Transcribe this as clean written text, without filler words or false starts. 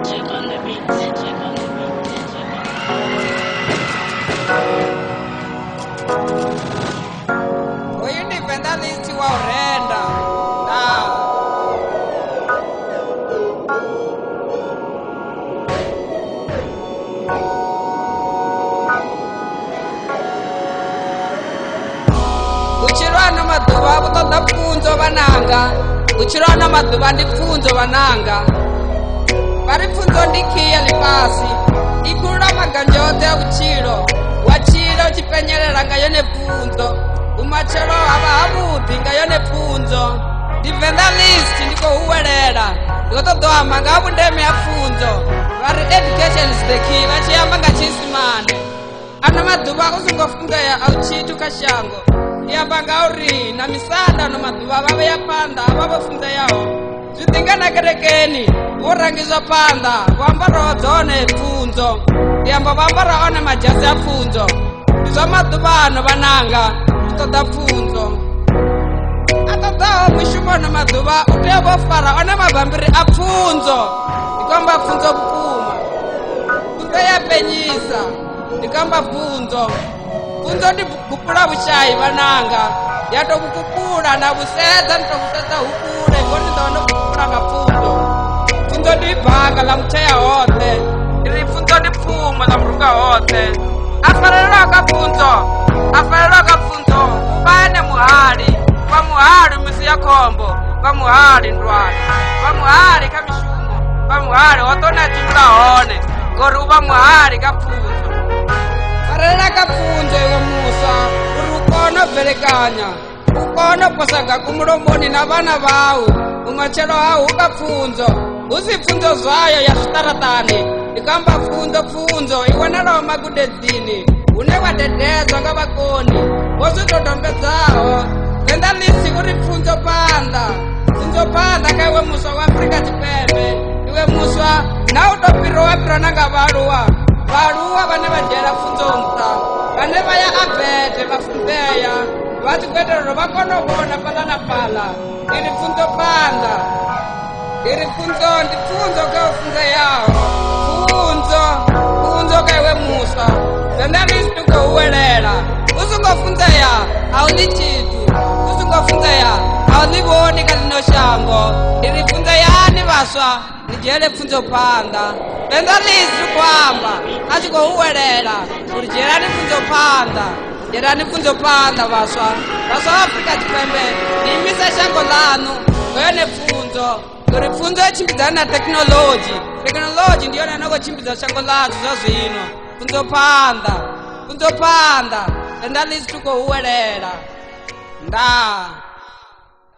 Magic on the beat. Magic on the beat. Magic on the beat. Hoyu ndi Venḓa list wa u renda. Ndaa. Vhutshilo ano maḓuvha vhu ṱoḓa pfunzo vhananga. Vhutshilo ano maḓuvha ndi pfunzo vhananga. Vha ri pfunzo ndi khiyi ya ḽifhasi. I khulula maganzhe oṱhe a vhutshilo. Wa tshila u tshi penyelela nga yone pfunzo. Vhumatshelo ha vha havhuḓi nga yone pfunzo. Ndi Venḓa list ndi khou huwelela. Ndi khou ṱoḓa u amba nga ha vhundeme ha pfunzo. Vha ri education is the key vha tshi amba nga tshiisimane. Ano maḓuvha u songo funzea a u tshithu kha shango. Ndi amba ngauri na misanda ano maḓuvha vha vhea phanḓa havha vho funzeaho. Zwi ḓi nga na kerekeni vho rangiswa phanḓa vho ambaraho dzone pfunzo. Ndi amba vho ambara one madzhasi a pfunzo. Ndi zwa maḓuvha ano vhananga zwi ṱoḓa pfunzo. A ṱoḓaho mushumo ano maḓuvha u tea u vha o fara one mabambiri a pfunzo. Ndi khou amba pfunzo vhukuma. Pfunzo ya penyisa. Ndi khou amba pfunzo. Pfunzo ndi gupula vhushayi vhananga. Ya tou vhukupula na vhusedza ni tou vhusedza hu kule ngori ni ḓo vha no vhukupula nga pfunzo. Pfunzo ndi banga ḽa muthea hoṱhe. Ndi ri pfunzo ndi pfumo ḽa murunga hoṱhe. A farelwaho kha pfunzo, a farelwaho kha pfunzo u vha ene muhali. U vha muhali misi ya khombo, u vha muhali nndwani, u vha muhali kha mishumo, u vha muhali hoṱhe hune a tshimbila hone ngori u vha muhali kha pfunzo. Farelela kha pfunzo iwe muswa uri u kone u bvelekanya, u kone u posa gaku mulomoni na vhana vhau. Vhumatshelo hau hu kha pfunzo, hu si pfunzo zwayo ya zwiṱaraṱani. Ndi khou amba pfunzo, pfunzo i wanalaho magudedzini hune wa dededzwa nga vhakoni vho zwi dodombedzaho. Venḓa ḽisi uri pfunzo phanḓa, pfunzo phanḓa kha iwe muswa wa Afrika Tshipembe. Iwe muswa na u tou fhiriwa wa fhirwa na nga vhaaluwa. Vhaaluwa vhane vha dzhiela pfunzo nṱha, vhane vha ya abete vha funzea vha tshi khou itela uri vha kone u vhona fhaḽa na fhaḽa. Ndi ri pfunzo phanḓa, ndi ri pfunzo ndi pfunzo kha u funzeaho. Pfunzo, pfunzo kha iwe muswa. Venḓa ḽisi u khou huwelela. U songo funzea a u ḽi tshithu, u songo funzea a u ḽi vhoni kha ḽino shango. Ndi ri funzeani vhaswa ni dzhiele pfunzo phanḓa. Venḓa ḽisi u khou amba a tshi khou huwelela uri dzhielani pfunzo phanḓa. Dzhielani pfunzo phanḓa vhaswa. Vhaswa vha Afrika Tshipembe ni imise shango ḽaṋu nga yone pfunzo ngori pfunzo i tshimbidzana na thekinoḽodzhi. Thekinoḽodzhi ndi yone ino khou tshimbidza shango ḽashu zwa zwino. Pfunzo phanḓa, pfunzo phanḓa. Venḓa ḽisi u khou huwelela. Ndaa.